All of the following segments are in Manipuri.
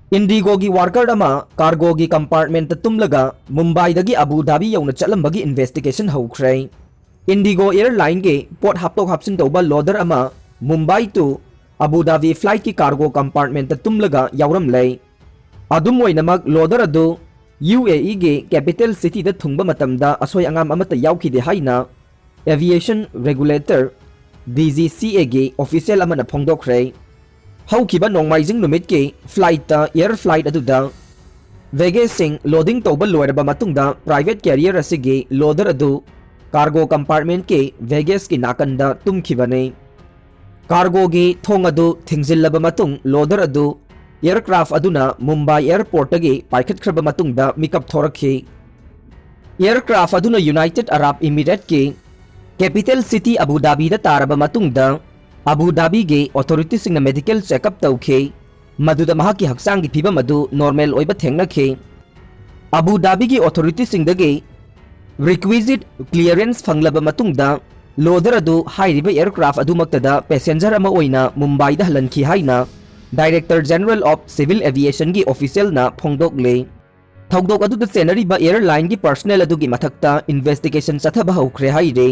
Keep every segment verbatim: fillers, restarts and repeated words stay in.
IndiGoꯒꯤ worker ꯑꯃ cargoꯒꯤ compartmentꯇ ꯇꯨꯝꯂꯒ ꯃꯨꯝꯕꯥꯏꯗꯒꯤ ꯑꯕꯨ ꯙꯥꯕꯤ ꯌꯧꯅ ꯆꯠꯂꯝꯕꯒꯤ investigation ꯍꯧꯈ꯭ꯔꯦ꯫ IndiGo airlineꯒꯤ ꯄꯣꯠ ꯍꯥꯞꯇꯣꯛ ꯍꯥꯞꯆꯤꯟ ꯇꯧꯕ loader ꯑꯃ ꯃꯨꯝꯕꯥꯏ to ꯑꯕꯨ ꯙꯥꯕꯤ flightꯀꯤ cargo compartmentꯇ ꯇꯨꯝꯂꯒ ꯌꯥꯎꯔꯝꯂꯦ꯫ ꯑꯗꯨꯝ ꯑꯣꯏꯅꯃꯛ, loader ꯑꯗꯨ UAEꯒꯤ capital cityꯗ ꯊꯨꯡꯕ ꯃꯇꯝꯗ ꯑꯁꯣꯏ ꯑꯉꯥꯝ ꯑꯃꯠꯇ ꯌꯥꯎꯈꯤꯗꯦ ꯍꯥꯏꯅ aviation regulator, DGCAꯒꯤ official ꯑꯃꯅ ꯐꯣꯡꯗꯣꯛꯈ꯭ꯔꯦ꯫ ꯍꯧꯈꯤꯕ ꯅꯣꯡꯃꯥꯏꯖꯤꯡ ꯅꯨꯃꯤꯠꯀꯤ flightꯇ air flight ꯑꯗꯨꯗ baggageꯁꯤꯡ loading ꯇꯧꯕ ꯂꯣꯏꯔꯕ ꯃꯇꯨꯡꯗ private carrier ꯑꯁꯤꯒꯤ loader ꯑꯗꯨ cargo compartmentꯀꯤ baggageꯀꯤ ꯅꯥꯀꯟꯗ ꯇꯨꯝꯈꯤꯕꯅꯤ꯫ Cargoꯒꯤ ꯊꯣꯡ ꯑꯗꯨ ꯊꯤꯡꯖꯤꯜꯂꯕ ꯃꯇꯨꯡ loader ꯑꯗꯨ aircraft ꯑꯗꯨꯅ ꯃꯨꯝꯕꯥꯏ airportꯇꯒꯤ ꯄꯥꯏꯈꯠꯈ꯭ꯔꯕ ꯃꯇꯨꯡꯗ ꯃꯤꯀꯞ ꯊꯣꯔꯛꯈꯤ꯫ Aircraft ꯑꯗꯨꯅ United Arab Emirateꯀꯤ capital city ꯑꯕꯨ ꯙꯥꯕꯤꯗ ꯇꯥꯔꯕ ꯃꯇꯨꯡꯗ ꯑꯕꯨ ꯙꯥꯕꯤꯒꯤ authorityꯁꯤꯡꯅ medical checkup ꯇꯧꯈꯤ꯫ ꯃꯗꯨꯗ ꯃꯍꯥꯛꯀꯤ ꯍꯛꯆꯥꯡꯒꯤ ꯐꯤꯕꯝ ꯑꯗꯨ normal ꯑꯣꯏꯕ ꯊꯦꯡꯅꯈꯤ꯫ ꯑꯕꯨ ꯙꯥꯕꯤꯒꯤ authorityꯁꯤꯡꯗꯒꯤ requisite clearance ꯐꯪꯂꯕ ꯃꯇꯨꯡꯗ loader ꯑꯗꯨ ꯍꯥꯏꯔꯤꯕ aircraft ꯑꯗꯨꯃꯛꯇꯗ passenger ꯑꯃ ꯑꯣꯏꯅ ꯃꯨꯝꯕꯥꯏꯗ ꯍꯜꯍꯟꯈꯤ ꯍꯥꯏꯅ Director General of Civil Aviationꯒꯤ officialꯅ ꯐꯣꯡꯗꯣꯛꯂꯤ꯫ ꯊꯧꯗꯣꯛ ꯑꯗꯨꯗ ꯆꯦꯟꯅꯔꯤꯕ airlineꯒꯤ personnel ꯑꯗꯨꯒꯤ ꯃꯊꯛꯇ investigation ꯆꯠꯊꯕ ꯍꯧꯈ꯭ꯔꯦ ꯍꯥꯏꯔꯤ꯫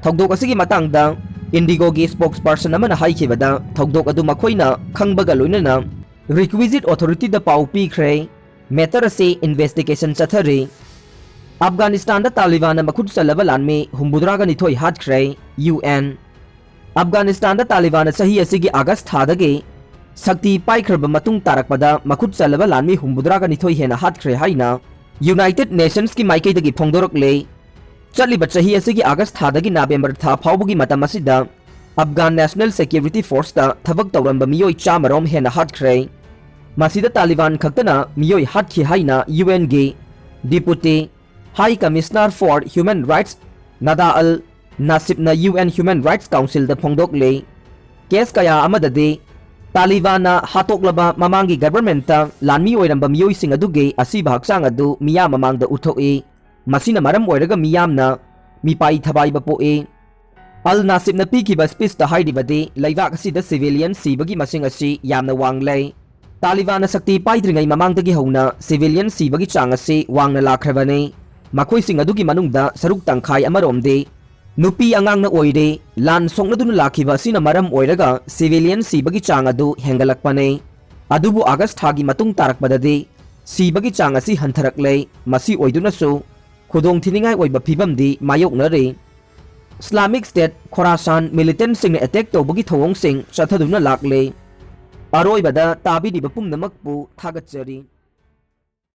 ꯊꯧꯗꯣꯛ ꯑꯁꯤꯒꯤ ꯃꯇꯥꯡꯗ IndiGoꯒꯤ spokesperson ꯑꯃꯅ ꯍꯥꯏꯈꯤꯕꯗ, ꯊꯧꯗꯣꯛ ꯑꯗꯨ ꯃꯈꯣꯏꯅ ꯈꯪꯕꯒ ꯂꯣꯏꯅꯅ requisite authorityꯗ ꯄꯥꯎ ꯄꯤꯈ꯭ꯔꯦ꯫ Matter ꯑꯁꯤ investigation ꯆꯠꯊꯔꯤ꯫ ꯑꯐꯒꯥꯅꯤꯁꯇꯥꯟꯗ ꯇꯥꯂꯤꯕꯥꯟꯅ ꯃꯈꯨꯠ ꯆꯜꯂꯕ ꯂꯥꯟꯃꯤ ꯍꯨꯝꯐꯨꯇꯔꯥꯒ ꯅꯤꯊꯣꯏ ꯍꯥꯠꯈ꯭ꯔꯦ, UN꯫ ꯑꯐꯒꯥꯅꯤꯁꯇꯥꯟꯗ ꯇꯥꯂꯤꯕꯥꯟꯅ ꯆꯍꯤ ꯑꯁꯤꯒꯤ ꯑꯥꯒꯁ ꯊꯥꯗꯒꯤ ꯁꯛꯇꯤ ꯄꯥꯏꯈ꯭ꯔꯕ ꯃꯇꯨꯡ ꯇꯥꯔꯛꯄꯗ ꯃꯈꯨꯠ ꯆꯜꯂꯕ ꯂꯥꯟꯃꯤ ꯍꯨꯝꯐꯨꯇꯔꯥꯒ ꯅꯤꯊꯣꯏ ꯍꯦꯟꯅ ꯍꯥꯠꯈ꯭ꯔꯦ ꯍꯥꯏꯅ United Nationsꯀꯤ ꯃꯥꯏꯀꯩꯗꯒꯤ ꯐꯣꯡꯗꯣꯔꯛꯂꯦ꯫ ꯆꯠꯂꯤꯕ ꯆꯍꯤ ꯑꯁꯤꯒꯤ ꯑꯥꯒꯁ ꯊꯥꯗꯒꯤ ꯅꯕꯦꯝꯕꯔ ꯊꯥ ꯐꯥꯎꯕꯒꯤ ꯃꯇꯝ ꯑꯁꯤꯗ Afghan National Security Forceꯇ ꯊꯕꯛ ꯇꯧꯔꯝꯕ ꯃꯤꯑꯣꯏ ꯆꯥꯝꯃ ꯔꯣꯝ ꯍꯦꯟꯅ ꯍꯥꯠꯈ꯭ꯔꯦ꯫ ꯃꯁꯤꯗ ꯇꯥꯂꯤꯕꯥꯟ ꯈꯛꯇꯅ ꯃꯤꯑꯣꯏ ꯍꯥꯠꯈꯤ ꯍꯥꯏꯅ UNꯒꯤ Deputy High Commissioner for Human Rights ꯅꯗꯥ ꯑꯜ ꯅꯥꯁꯤꯕꯅ UN Human Rights Councilꯗ ꯐꯣꯡꯗꯣꯛꯂꯤ꯫ Case ꯀꯌꯥ ꯑꯃꯗꯗꯤ ꯇꯥꯂꯤꯕꯥꯟꯅ ꯍꯥꯠꯇꯣꯛꯂꯕ ꯃꯃꯥꯡꯒꯤ governmentꯇ ꯂꯥꯟꯃꯤ ꯑꯣꯏꯔꯝꯕ ꯃꯤꯑꯣꯏꯁꯤꯡ ꯑꯗꯨꯒꯤ ꯑꯁꯤꯕ ꯍꯛꯆꯥꯡ ꯑꯗꯨ ꯃꯤꯌꯥꯝ ꯃꯃꯥꯡꯗ ꯎꯠꯊꯣꯛꯏ꯫ ꯃꯁꯤꯅ ꯃꯔꯝ ꯑꯣꯏꯔꯒ ꯃꯤꯌꯥꯝꯅ ꯃꯤꯄꯥꯏ ꯊꯕꯥꯏꯕ ꯄꯣꯛꯏ꯫ ꯑꯜ ꯅꯥꯁꯤꯕꯅ ꯄꯤꯈꯤꯕ speechꯇ ꯍꯥꯏꯔꯤꯕꯗꯤ ꯂꯩꯕꯥꯛ ꯑꯁꯤꯗ civilian ꯁꯤꯕꯒꯤ ꯃꯁꯤꯡ ꯑꯁꯤ ꯌꯥꯝꯅ ꯋꯥꯡꯂꯦ꯫ ꯇꯥꯂꯤꯕꯥꯟꯅ ꯁꯛꯇꯤ ꯄꯥꯏꯗ꯭ꯔꯤꯉꯩ ꯃꯃꯥꯡꯗꯒꯤ ꯍꯧꯅ civilian ꯁꯤꯕꯒꯤ ꯆꯥꯡ ꯑꯁꯤ ꯋꯥꯡꯅ ꯂꯥꯛꯈ꯭ꯔꯕꯅꯤ꯫ ꯃꯈꯣꯏꯁꯤꯡ ꯑꯗꯨꯒꯤ ꯃꯅꯨꯡꯗ ꯁꯔꯨꯛ ꯇꯪꯈꯥꯏ ꯑꯃꯔꯣꯝꯗꯤ ꯅꯨꯄꯤ ꯑꯉꯥꯡꯅ ꯑꯣꯏꯔꯦ꯫ ꯂꯥꯟ ꯁꯣꯛꯅꯗꯨꯅ ꯂꯥꯛꯈꯤꯕ ꯑꯁꯤꯅ ꯃꯔꯝ ꯑꯣꯏꯔꯒ civilian ꯁꯤꯕꯒꯤ ꯆꯥꯡ ꯑꯗꯨ ꯍꯦꯟꯒꯠꯂꯛꯄꯅꯤ꯫ ꯑꯗꯨꯕꯨ ꯑꯥꯒꯁ ꯊꯥꯒꯤ ꯃꯇꯨꯡ ꯇꯥꯔꯛꯄꯗꯗꯤ ꯁꯤꯕꯒꯤ ꯆꯥꯡ ꯑꯁꯤ ꯍꯟꯊꯔꯛꯂꯦ꯫ ꯃꯁꯤ ꯑꯣꯏꯗꯨꯅꯁꯨ ꯈꯨꯗꯣꯡꯊꯤꯅꯤꯡꯉꯥꯏ ꯑꯣꯏꯕ ꯐꯤꯕꯝꯗꯤ ꯃꯥꯌꯣꯛꯅꯔꯤ꯫ Islamic State Khorasan militant ꯁꯤꯡꯅ attack ꯇꯧꯕꯒꯤ ꯊꯧꯑꯣꯡꯁꯤꯡ ꯆꯠꯊꯗꯨꯅ ꯂꯥꯛꯂꯦ꯫ ꯑꯔꯣꯏꯕꯗ ꯇꯥꯕꯤꯔꯤꯕ ꯄꯨꯝꯅꯃꯛꯄꯨ ꯊꯥꯒꯠꯆꯔꯤ꯫